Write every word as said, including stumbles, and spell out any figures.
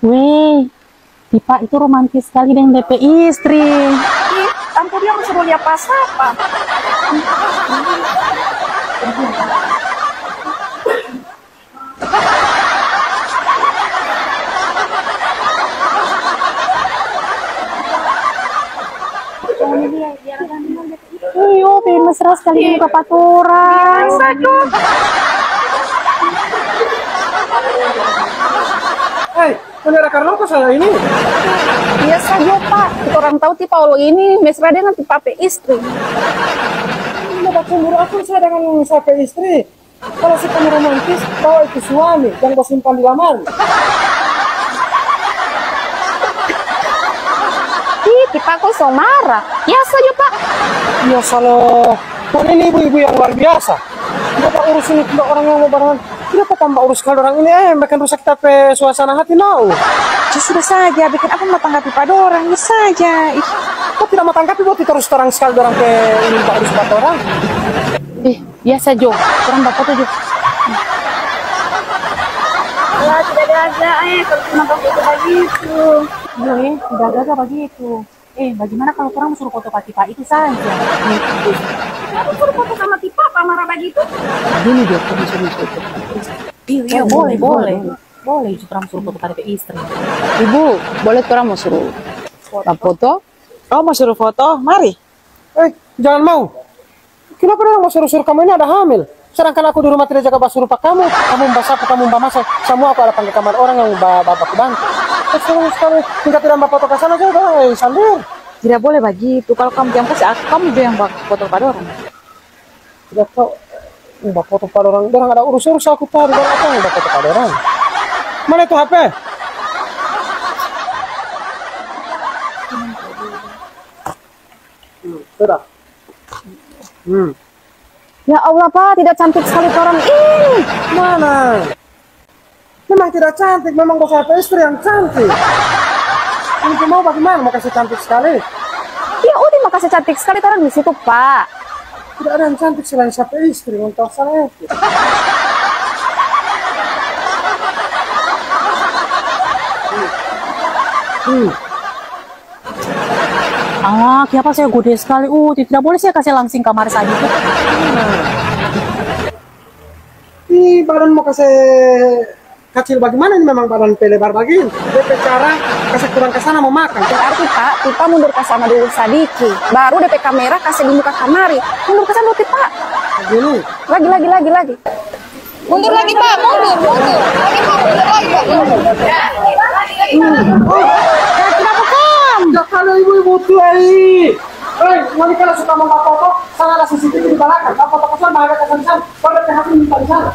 Weh, Tipa itu romantis skali deng depe istri. Ih, tantu dia mo suruh lia pa sapa? Iyo, pe mesra skali di muka pa torang. Biasa jo. Hei, ngoni ada karna apa sana ini? Biasa jo, Pak. Torang tau Tipa Olo ini mesra deng Tipa pe istri. Ini ada cemburu apa saya dengan saya pe istri? Kalau suka romantis, bawa itu suami yang basimpan di lamari. Ih, Tipa ko so mara. Biasa jo, Pak. Biasa lo. Ngoni ini ibu-ibu yang luar biasa. Kita urus ini tentang orang yang mau barengan. Kenapa tambah urus kalau orang ini, eh, bikin rusak kita pe suasana hati, no? Ya sudah saja, bikin apa mau tanggapi pa dorang, ya saja. Ih. Kok tidak mau tanggapi, buat terus terang sekali dorang pe ini tak urus pa orang. Ih, biasa jo, torang bafoto jo. Wah, tidak ada, eh, kalau cuma bafoto bagitu. Iya, eh, tidak ada bagitu. Eh, bagaimana kalau torang suruh foto pa Tipa itu saja? Aku suruh foto sama Tipa, apa marah bagitu? Begini jo, kita suruh foto. Iya, iya, boleh, boleh. Boleh, boleh. Boleh, torang suruh foto pa depe istri. Ibu, boleh torang mo suruh foto? Mau suruh foto? Mari. Eh, jangan mau. Kenapa dorang mau suruh-suruh kamu ini ada hamil? Sedangkan aku di rumah tidak jaga basuruh pa kamu, kamu basapu, kamu bamasak, samua aku ada pangge kamar orang yang ba, ba, baku bantu. Terus terus sekali, tinggal tidak bafoto ka sana saja, eh, Sander. Tidak boleh bagitu, kalau kamu jang kasi aku, kamu jo yang bafoto pa dorang. Tidak tau, eh, bafoto pa dorang, dorang ada urus-urus aku tadi, dorang apa yang bafoto pa dorang? Mana itu H P? Hmm, sudah. Hmm. Ya Allah, Pa, tidak cantik sekali torang ini. Mana? Memang tidak cantik, memang bos apa istri yang cantik. Ini mau bagaimana, mau kasih cantik sekali? Ya, Udin mau kasih cantik sekali torang di situ, Pa. Tidak ada yang cantik selain satu istri, untuk saya itu. Hmm. Ah, kiapa saya gode sekali? Uh, tidak boleh saya kasih langsing kamar saja. Ih, badan mau kasih kacil bagaimana ini, memang badan pe lebar bagini. Dia pe cara kasih kurang ke sana mau makan. Berarti, Pak, kita mundur ke sana dulu sadiki. Baru depe kamera kasih di muka kamari. Mundur ke sana dulu, Pak. Begini. Lagi, lagi, lagi, lagi. Mundur lagi, Pak, mundur, mundur. Lagi, Pak, mundur lagi, Pak, mundur. Hmm. Oh, eh, kenapa, Kang? Ya, kalau ibu-ibu tuh, eh. Eh, ngoni kalau suka mau foto, sana ada C C T V di belakang. Kalau foto kosong, bahaya kasihan, kau ada P H P minta di sana.